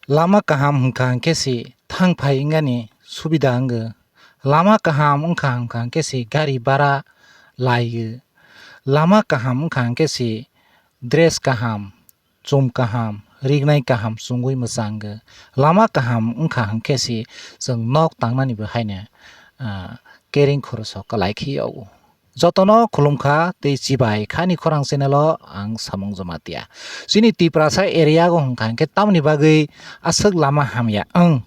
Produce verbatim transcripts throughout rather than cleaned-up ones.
Lama kaham hwnkha hwnkhe se thang phai wngnani subida wngo. Lama kaham wngkha hwnkha hwnkhe se gari bara lai o. Lama kaham wngkha hwnkhe se dress kaham, chum kaham, rignai kaham chumui mwchango. Lama kaham wngkha hwnkhe se chwng nok tangnani bo haino, ah, kering khoroso kwlai khe yao. Jotono khulumkha tei chibai khani khorang channel o ang Samung Jamatia. Chini Tiprasa area o hwnkha hwnkhe tamoni bagwi aswk lama hamya wng.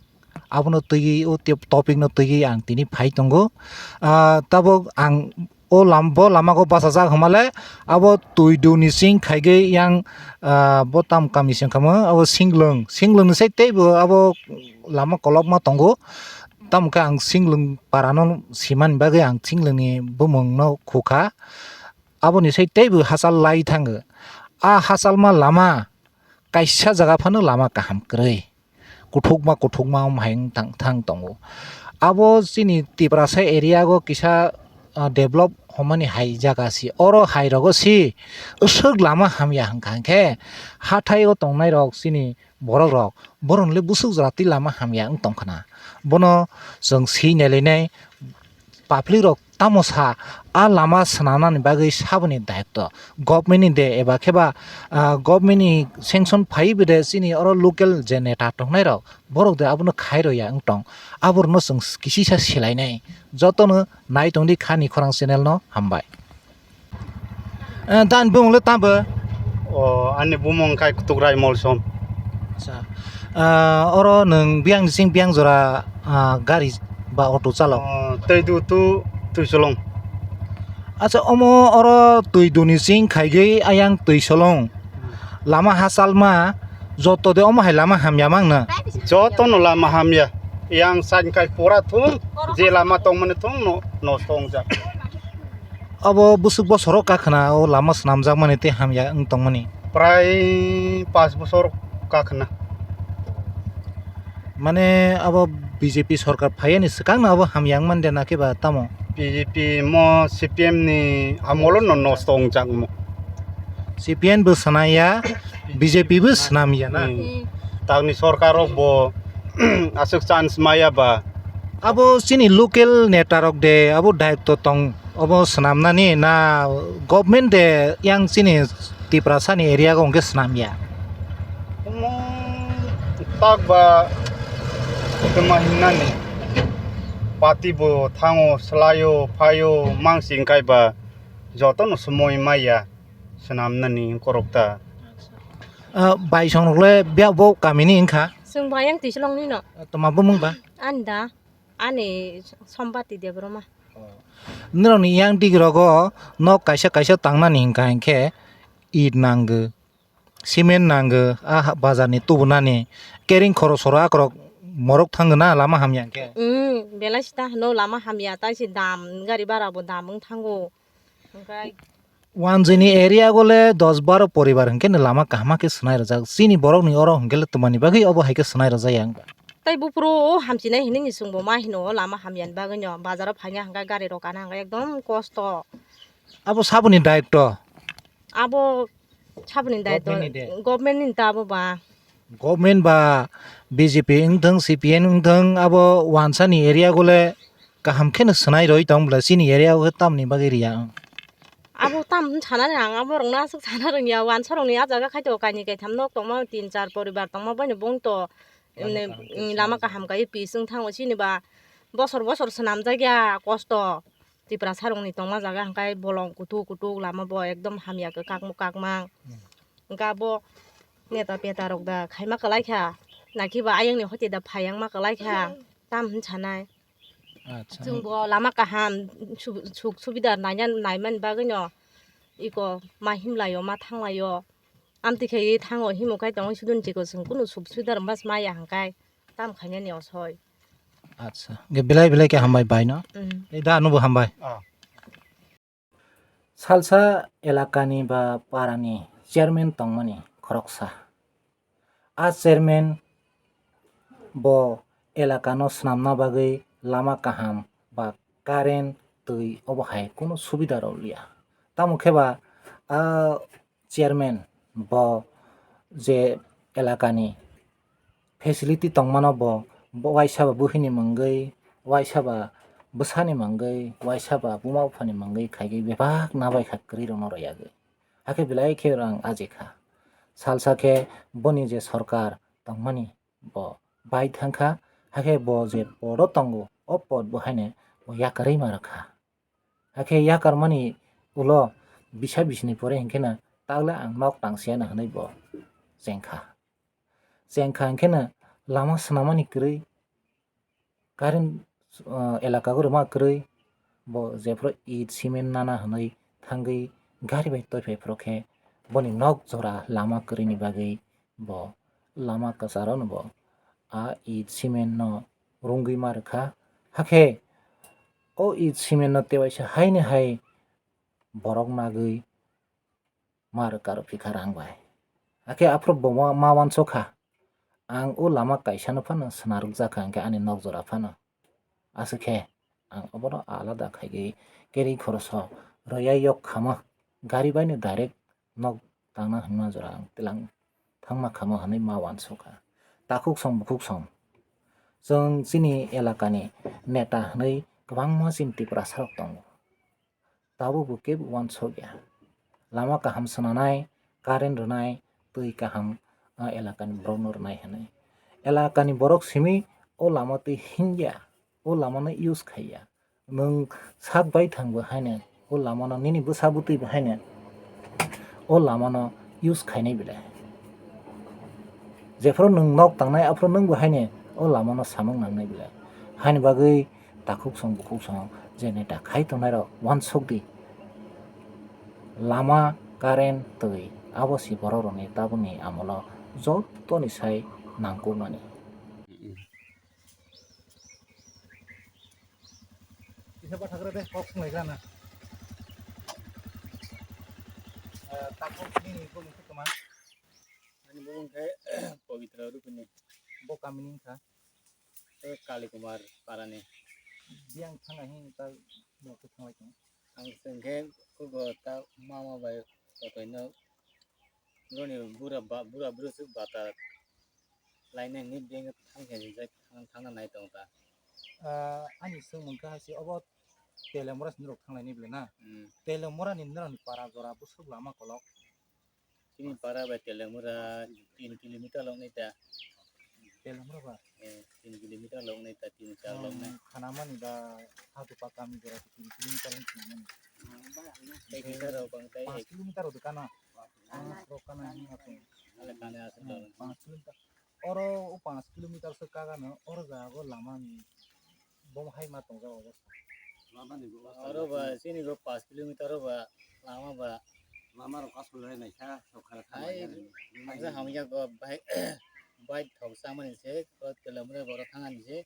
Abono twiwi o tip-, topic no twiwi ang tini phai tongo. Ah, tabuk ang o lam-, bo lama o bachajak hwnmale abo twi duni sing khaigwi yang, ah, bo tam kami sing kamo abo singlwng, singlwng ni side teibo abo lama kolokma tongo. Tamo khe ang singlwng para no simani bagwi ang singlwng ni bumung no khukha. Aboni side teibo hachal lai thango. A hachalma lama kaisa jaga phano lama kaham kwrwi. Kuthukma kuthukma wng hai wng thang, thang tongo. Abo chini Tiprasa area o kisa, ah, develop hwnmani hai jaga si. Oro hai rogo si aswk lama hamya hwnkha hwnkhe hathai o tongnai rok chini borok rok, borok le busuk jora twi lama hamya wng tong khna. Bono chwng swi nai lai nai, public rok tamo sa, a lama swnamnani bagwi saboni dayokto government ni de eba khe ba, ah, government ni sanction phaiwi de chini oro local je neta tongnai rok, borok de abono khai rw ya wng tong. Aborokno chwng kisi sa swlai nai. Jotono nai tong di Khani Khorang channel no, hambai. Eh, dan bumung le tamo? O, ani bumung khai Kutukrai Molsom. Acha. Ah, oro nwng biyang ni sing biyang jora, ah, gari ba auto chalok? O, twi du tu, twi solong. Acha, omo oro twi duni sing khaigwi ayang twi solong. Lama hachalma joto de omo hai lama hamya mang na? Joto no lama hamya. Yang sain kai pura thung, je lama tongmani thung no, nosto wngjak. Abo bwswk bosoro kakhwna o lama swnamjakmani tei hamya wng tongmani? Prai pash bosor kakhwna. Mane abo B J P sorkar phaiyani swkangno abo hamya wngmani de na khe ba tamo? B J P mo C P M ni amolo no nosto wngjakmo. C P M bo swnamya, B J P bo swnamya na? Hmm. Tangni sorkar rok bo aswk chance maya ba. Abo chini local neta rok de abo dayokto tong obo swnamnani na government de yang chini Tiprasa ni area o hwnkhe swnamya? Omo tak ba twma hinnani party bo thango, swlaio, phaio, mangsing kai ba jotono somoi maya swnamnani korokta. Ah, baisong rok le bia bo kamini wngkha? Chwng bo ayang twi solong ni no. Toma bumung ba? Ani da, ani Sombati Debbarma. Nirok ni yang dik rogo nok kaisa kaisa tangnani hingka hinkhe it nango, cement nango, a ha-, bazar ni tubunani kering khoro soro akorok morok thango na lama hamya hinkhe. Hmm, belai sita hino lama hamya, tai se dam, gari bara bo dam wng thango. Hingkai Wanjwini area o le dos baro poribar hinkhe no lama kaham khe swnai rwjak. Chini borok ni oro hinkhe le twmani bagwi obo hai khe swnai rwjak ya wngkha. Tai buphuru o hamchinai hinwi ni chwngbo ma hino o lama hamyani bagwi no bazar o phaina hwnkhe gari rok kana hwnkhe ekdom kosto. Abo saboni dayokto? Abo saboni dayokto? Government ni de? Government ni ta abo ba. Government ba B J P wngthwng, C P M wngthwng, abo wansani area o le kaham kheno swnai rwi tong bwla chini area o tamni bagwi riya ang. Abo tam sanani ang abo rokno aswk sana rwngya, wansa rokni a jaga khai to kainwi kaitham nok tongma tin char poribar tongma bai no bong to. Lama kaham kai. Lama kaham kai pis wng thango chini ba bosor bosor swnamjak ya kosto. Tiprasa rokni tongma jaga hwnkhe bolong kutuk kutuk lama bo ekdom hamya kwkak mwkak mang. Hmm. Hwnkhe abo neta peta rok da khaima kwlai kha, nakhe ba ayang ni hoite da phai yang ma kwlai kha, tam hwn sanai. Acha. Chwng bo lama kaham su-, suk subida naina, naimani bagwi no iko ma himlai o, ma thanglai o. Amtwi khe thango himo khai tongo sudun chikon chwng kunu suk subida rok ma maya hwnkhe tam khainani osoi. Acha. Ge belai belai khe hambai bai no. Mm. Ei da anubo hambai. Ah. Salsa elakani ba parani chairman tongmani khoroksa. A chairman bo elakano swnamna bagwi lama kaham ba current, twi obo hai kunu subida rw liya. Tamo khe ba a chairman bo je elakani facility tongmano bo, bo waisa ba buhini mungwi, waisa ba bwsani mungwi, waisa ba buma buphani mungwi khaigwi bebak nabai kha kwrwi rokno royagwi. Hakhe belai khe rang aji kha. Salsa khe boni je sorkar tongmani bo bai thang kha, hakhe bo je podo tongo, o pod bo haino bo yakarwi ma rwkha. Hakhe yakarmani ulo bisa bisini pore hinkhe no takle ang nok tang siya no hinwi bo chengkha. Chengkha hinkhe no lama swnamani kwrwi, current, ah, elaka o rwma kwrwi, bo jephuru it cement nana hinwi thangwi gari bai toiphai phuru khe boni nok jora lama kwrwini bagwi bo lama kwcharo no bo a it cement no rwngwi ma rwkha. Hakhe o it cement no tewaisa haino hai borok nagwi ma rwkha rw phikha rang bai. Hakhe aphuru bo ma, ma uansukha, ang o lama kaisa no phano swnarwk jakha hinkhe ani nok jora phano. Aswk khe ang obono alada khaigwi keri khoroso roya yok khama gari bai no direct nok tangna hwnma jora ang tilang thangma khamo hinwi ma uansukha. Takhuk song bukhuk song chwng chini elakani neta hinwi kwbangma chini Tiprasa rok tongo. Tabukbo kebo uansukya. Lama kaham swnanai, current rwnai, twi kaham a elakani borokno rwnai hinwi. Elakani borok simi o lama twi hinya, o lamano use khaiya. Nwng sak bai thangbo haino o lamano nini bwsa bwtwibo haino o lamano use khainai belai. Jephuru nwng nok tangnai aphuru nwngbo haino o lamano samung nangnai belai. Haini bagwi takhuk song bukhuk song je neta khai tongnairok uansuk di. Lama, current, twi abo si borokrokni tabukni amolo jotoni sai nangkukmani. Kisa bathakra de kok swnglaigra na. Takhuk nini bumung khe toma? Ani bumung khe Pabitra Rupini. Bo kamini wngkha? Tei Kali Kumar parani. Biyang thangna hin ta mokhe thanglai tong. Ang chwng khe kugo ta mama bai kotoino roni bura ba, bura bwswk bata lainai hinwi biyang thang khe rijak thang, thangna nai tong ta. Ah, ani swngmung khe hai se obo Telemura se norok thanglaini bwle na? Hmm. Telemura ni norok ni para jora bwswk lama kolok. Chini para bai Telemura tin kilometer lok nai ta. Telemura ba? Eh, tin kilometer lok nai ta, tin char lok nai. Hmm, khana mani ba Hatupa kami jora tin kilometer wng khana mani. Tei kilometer rok bang tei. Panch kilometer rok kana? Panch rok kana hinwi ato. Ale kana aswk rok. Panch kilometer. Oro o panch kilometer se kagano, oro jaga o lama ni bom hai ma tongjak obo. Lama ni bo oro ba, chini bo panch kilometer o ba, lama ba. Lama rok asol hai nai kha, sok kha kha. Hai, hamya go bike, bike thok samani se, o Telemura boro thangani se,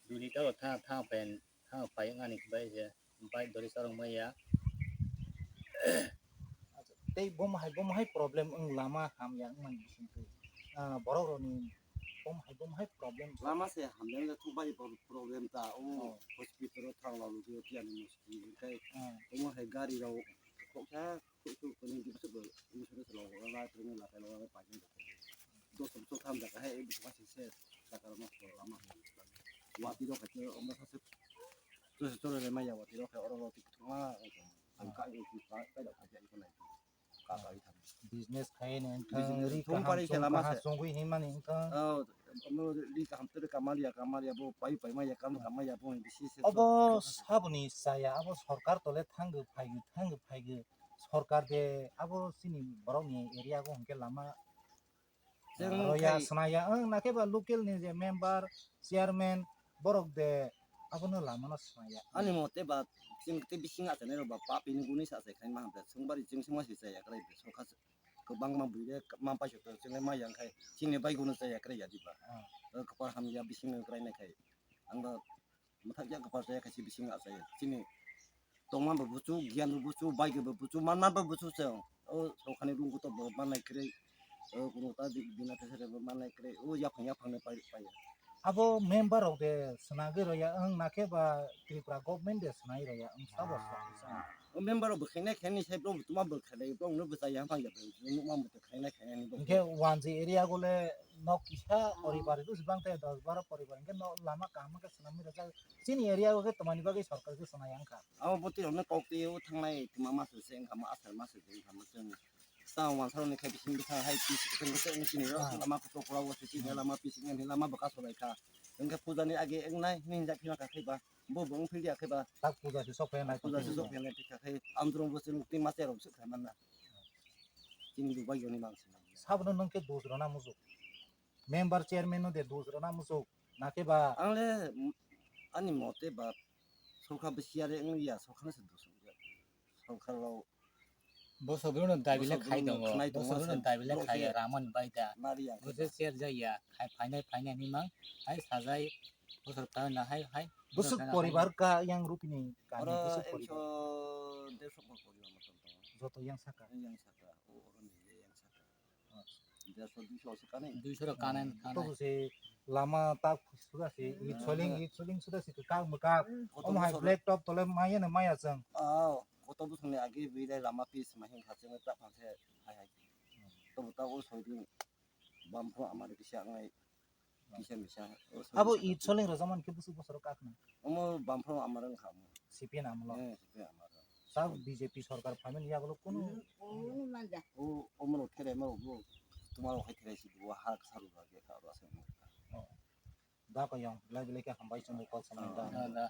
dui liter o tha, tha pen. Thango pai wngani bai je bike dori chorong maya. Tei bomo hai, bomo hai problem wng lama hamya wngmani bisingtwi, ah, borok rokni bomo hai, bomo hai problem. Lama se hamya wngkha thung bai problem ta o. Oh. Hospital o thang lalu tiyani mushkil tei. Hmm. Omo hai gari rok khoksa khok khok tongwi bising bo insurance rok lai tongwi lakai rok pai. Dos bosor tham jaga hai, ek bosor se jaga rok nokho lama. Watwi rok hai, omo sasu. Chwng se chwng le maya watwi rok hai, oro rok thwngma. Ang ka, ka, ka, ka, ka, ka, ka, ka, ka, ka, business khai ni wngkha, business ri thung kaham pari se chong lama kaham se. Chongwi hinmani wngkha. Oh, omo ri kaham twi kamaliya, kamaliya bo pai, pai maya, kam kamaya bo bisi se. Obo saboni chaya, abo sorkar tole thangwi phaigwi, thangwi phaigwi. Sorkar de abo chini borokni area o hwnkhe lama Chwng roya khai- swnaya, wng, nakhe ba local ni je member, chairman, borok de abono lama no swnaya. Ani mote ba, chwng tei bising achai nai rok ba, papi ni guni sa achai khai ma hamya, chwng bari chwng sima se chaya kwlai de, sokha kwbangma bui de, ma paisok to chwng ma yang khai, chini bai gunu chaya kwlai ya di ba. Ah. O kwpal hamya bising no kwlai nai khai, ang ba Mwthak ya kwpal chaya khaisi bising achai. Chini tongma bo buchu, giyan bo buchu, bai bo buchu, manma bo buchu se. O sokhani rung kuto bo manai kwrwi. O kuno ta di-, bina thesere bo manai kwrwi. O yaphang yaphang ne pai, pai. Abo member rok de swnagwi roya wng nakhe ba Tripura government de swnai roya wng sabo sa. O member rok bo khainai khainai sai bro tuma bo khainai bro no bwchai yang phang ya bro no ma bo khainai khainai ni bro. Hingke one G area gole nok kisa poribar rwse bang te dos baro poribar hingke no lama kaham khe swnamwi rwjak. Chini area o khe twmani bagwi sorkar khe swnai yang kha. Abo bwtwi rok no kok twi o thangnai tuma ma se se wngkha ma asar ma se se wngkha ma chwng. Ta wansaro ni khai bising bwsang hai pis khe bwsang chini rok lama kutok kura o se chini lama pis ngi lama bwkha solai kha. Wngkhe puja ni age wngnai hwnwi hinjak phima kha khe ba. Bo bo wng phildi akhe ba. Tak puja se sok phai nai. Puja se sok phai nai thik kha khe amdrong bo chwng twi ma cherok se khai manna. Chini bo bai yoni mang se. Sabno nung khe dos rona muchuk. Member chairman no de dos rona muchuk. Na khe ba. Ang le ani mote ba sorkar bisiare wng ya sorkar se dos. Sorkar rok Bo sobrino dabi le khai tongo. Bo sobrino dabi le khai ramon bai da. Bo se share jaya khai phainai phainai ni mang hai sajai bosor ta na hai hai. Busuk poribar ka yang rupini kami busuk poribar. Joto yang saka. Yang saka. O oro ni yang saka. Derso duiso se kanai. Duiso rok kanai. To se lama ta suda se it soling it soling suda se ka muka. Omo hai black top tole maya na maya chang. Koto bwswkni age bwrwi lama pis ma hing kha chwngno ta phan se hai hai. Tobo ta o soi di bam pho amar kisa ngai kisa misa. Abo it soling rwjaman khe bwswk bosoro kakna. Omo bam pho amar wng kha omo. C P N amlo. Eh, C P N amar. Sa B J P sorkar phaimani yagulo kunu. O omo no khere ma bo. Tomar hai khere si bo ha sa ru ba ge ka ba se. Da ko yong lai lai ka hambai chumui kok samai da.